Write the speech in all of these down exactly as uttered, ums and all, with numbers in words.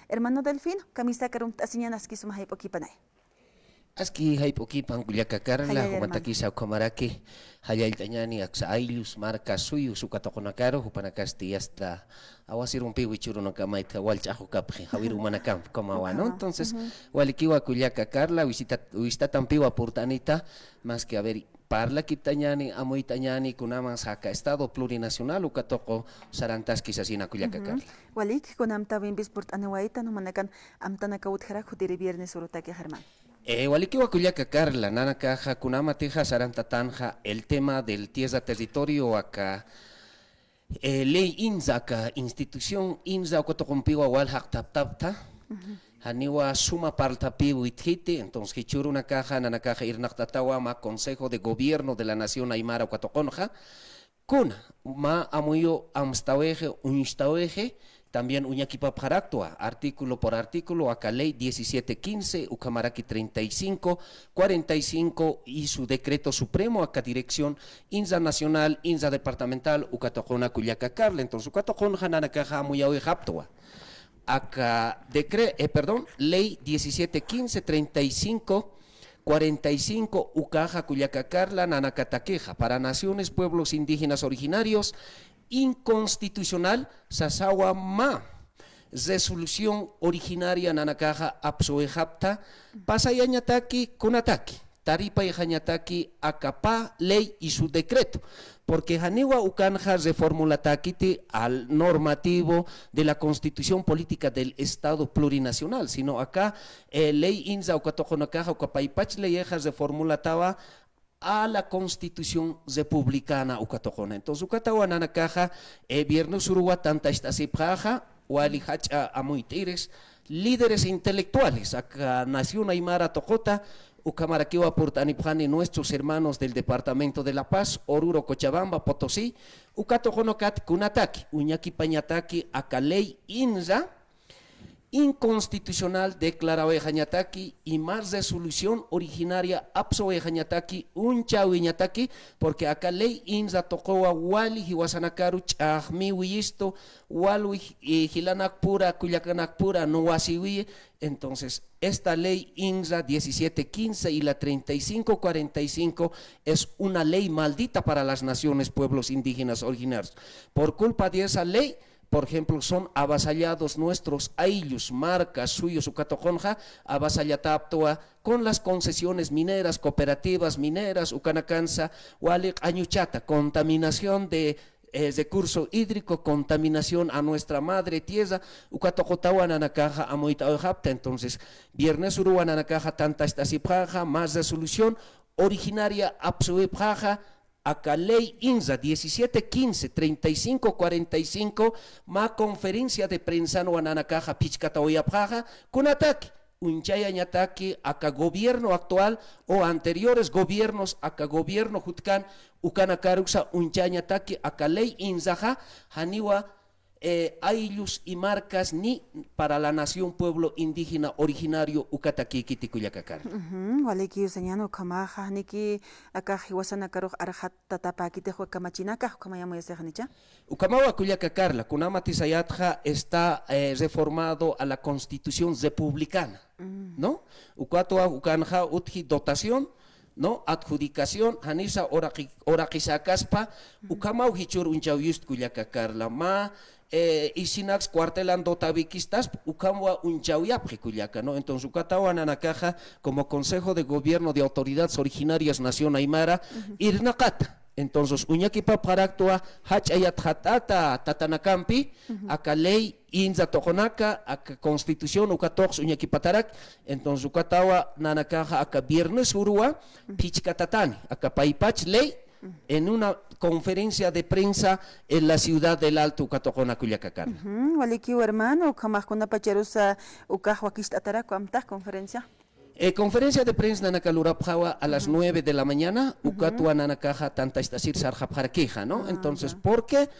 Hermano Delfino, kamisaka rumt'asiñan aski suma jayp'ukipanay. Aski jayp'ukipan kullaka Carla, jallalla hermano. Jumatakisa ukhamaraki, jallallt'añani aksa ayllus, markas, suyus, uka tuqunakaru, jupanakasti hasta awasirumpiw jichhürunakamaytxa wal ch'axukapxi, jawir umanakampi, ukhamawa, ¿no? Ukhama. Entonces, walikiwa kullaka Carla, visita, visitatampiwa purt'anita, más que, a ver, parlakipt'añani, amuyt'añani, kunamas aka Estado Plurinacional uka tuqu sarantaski sasina kullaka Carla. Walik, kunamtawimpis purt'aniwaytan, jumanakan amtanakaw utjarak jutiri viernes urutakix, hermano. Eh, walikiwa kullaka Carla, nanakaxa kunamatixa sarantatanxa el tema del tierra territorio aka, eh, ley INRA aka institución INRA uka tuqumpiwa wal jaqtaptapta. Janiwa suma parltapiw itjiti, entonces jichhürunakaxa nanakaxa irnaqtatawa mä Consejo de Gobierno de la Nación Aymara uka tuqunxa, kuna mä amuyu amstawixi, uñstawixi, también uñakipapxaraktwa artículo por artículo aka ley diecisiete quince, ukhamaraki treinta y cinco cuarenta y cinco y su decreto supremo aka dirección INRA nacional, INRA departamental, uka tuquna kullaka Carla. Entonces, uka tuqunxa nanakaxa amuyawixaptwa. Aka decre-, eh, perdón, ley diecisiete quince, treinta y cinco cuarenta y cinco, ukaxa kullaka Carla, nanakatakixa, para naciones, pueblos indígenas originarios, inconstitucional sasawa mä resolución originaria nanakaxa apsuwixapta, pasayañataki, kunataki, taripayxañataki aka pä ley y su decreto, porque janiwa ukanxa reformulatäkiti al normativo de la Constitución Política del Estado Plurinacional, sino aka, eh, ley INRA uka tuqunakaxa uka paypach leyixa reformulatawa a la Constitución Republicana uka tuquna. Entonces, ukatawa nanakaxa, eh, viernes uruwa tantacht'asipxaxa, wali jach'a amuyt'iris, líderes intelectuales aka nación aymara tuquta, ukhamarakiwa purt'anipxani nuestros hermanos del departamento de La Paz, Oruro, Cochabamba, Potosí, uka tuqunakat kunataki uñakipañataki aka ley INRA inconstitucional declarawixañataki, y mä resolución originaria apsuwixañataki, uñchäwiñataki, porque aka ley INRA tuquwa wali jiwasanakaru ch'axmiwiyistu, walwi, eh, jilanakpura, kullakanakpura nuwasiwi. Entonces, esta ley INRA diecisiete quince y la treinta y cinco cuarenta y cinco es una ley maldita para las naciones, pueblos indígenas originarios. Por culpa de esa ley, por ejemplo, son avasallados nuestros ayllus, markas, suyus, uka tuqunxa, avasallatäptwa con las concesiones mineras, cooperativas mineras, ukanakansa, wali q'añuchata, contaminación de, eh, recurso hídrico, contaminación a nuestra madre tierra, uka tuqutawa nanakaxa amuyt'awixapta. Entonces, viernes uruwa nanakaxa tantacht'asipxaxa, mä resolución originaria apsuwipxaxa, aka ley INRA diecisiete quince, treinta y cinco cuarenta y cinco, mä conferencia de prensanwa nanakaxa phichkatawayapxaxa, kunataki uñchayañataki aka gobierno actual o anteriores gobiernos, aka gobierno jutkan, ukanakaruksa uñchayañataki aka ley INRAxa, janiwa eh, ayllus y markas ni para la nación, pueblo indígena originario ukatakïkiti kullaka Carla. Ujú, walikiw sañäni ukhamaxa, niki akax jiwasanakarux arxatatapäkitix kamachinakax, ukhamay amuyasixanicha. Ukhamawa kullaka Carla, kunamati sayätxa está, eh, reformado a la Constitución Republicana, ¿no? Ukatwa ukanxa utji dotación, ¿no? Adjudicación, janisa uraqi-, uraqisäkaspa, ukhamaw jichhür uñchäwiyust kullaka Carla. Mä, eh, isinaks cuartelan dotawikistaspa, ukhamwa uñchäwiyapxi kullaka, ¿no? Entonces, ukatawa nanakaxa, como Consejo de Gobierno de Autoridades Originarias Nación Aymara, irnaqata. Entonces, uñakipapxaraktwa jach'a yatxatata tatanakampi, aka ley INRA tuqunaka, aka constitución uka tuqs uñakipatarak, entonces ukatawa nanakaxa aka viernes uruwa phichkatatani, aka paypach ley, en una conferencia de prensa en la ciudad del Alto uka tuquna kullaka Carla. Ujú, walikiw hermano, ukhamax kunapacharusa ukax wakicht'atarak amtax conferencia. Eh, conferencia de prensa nanaka lurapxawa a las nueve de la mañana, ukatwa nanakaxa tantacht'asir sarxapxarakixa, ¿no? Ah, entonces, ya. ¿Por qué?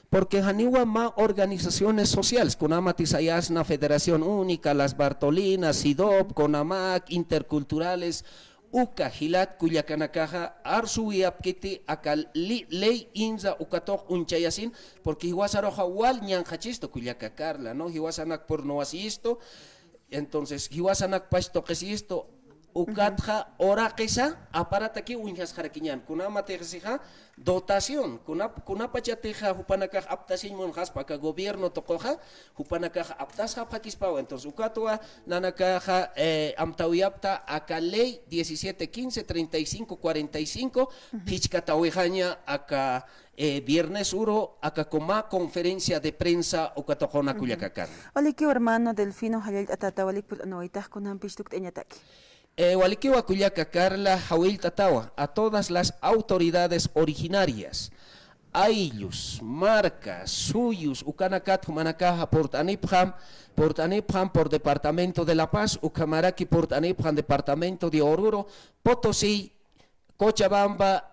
Porque janiwa mä organizaciones sociales, kunamati sayasna Federación Única, Las Bartolinas, CIDOB, CONAMAC, Interculturales, Uka jilat kullakanakaxa arsuwiyapkiti aka li-, ley inza ukatux uñchayasin, porque jiwasaruxa wal ñanqhachistu kullaka Carla, ¿no? Jiwasanak purnuwasistu, entonces jiwasanakpach tuqisistu, ukatxa uraqisa aparatakiw uñjasxarakiñän, kunamatix sixa dotación, kuna-, kunapachatixa jupanakax aptasiñ munxaspa aka gobierno tuquxa, jupanakax aptasxapxakispawa. Entonces, ukatwa nanakaxa, eh, amtawiyapta aka ley diecisiete quince, treinta y cinco cuarenta y cinco, phichkatawixaña aka, eh, viernes uru, aka kuma conferencia de prensa uka tuquna kullaka Carla. Walikiw hermano Delfino, jallallt'atäta, walik purt'anawaytax kunjampis tukt'añataki. Eh, walikiwa kullaka Carla, jawillt'atawa a todas las autoridades originarias, ayllus, markas, suyus, ukanakat jumanakaxa purt'anipxam, purt'anipxam por departamento de La Paz, ukhamaraki purt'anipxam departamento de Oruro, Potosí, Cochabamba,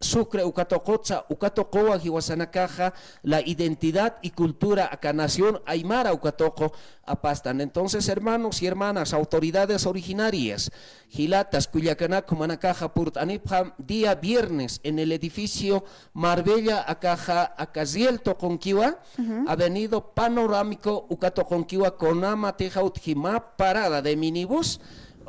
Sucre uka tuqutsa, uka tuquwa jiwasanakaxa la identidad y cultura aka nación aymara uka tuqu apastan. Entonces, hermanos y hermanas, autoridades originarias, jilatas, kullakanak, jumanakaxa purt'anipxam día viernes en el edificio Marbella, akaxa, aka riel tuqunkiwa, Avenida Panorámico uka tuqunkiwa, kunamatixa utji mä parada de minibús,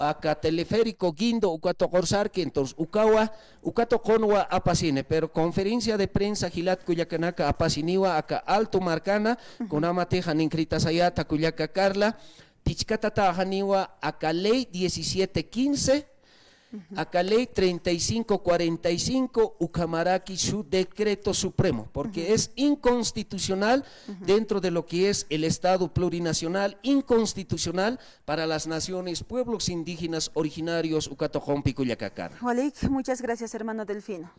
aka teleférico Guindo uka tuqur sarki, entonces ukawa, uka tuqunwa apasini, pero conferencia de prensa jilat kullakanaka apasiniwa aka Alto markana, kunamatixa ninkhritasayata kullaka Carla, phichkatatäxaniwa aka ley diecisiete quince, aka ley treinta y cinco cuarenta y cinco, ukhamaraki su decreto supremo, porque es inconstitucional dentro de lo que es el Estado plurinacional, inconstitucional para las naciones, pueblos indígenas originarios uka tuqumpi kullaka Carla. Walik, muchas gracias, hermano Delfino.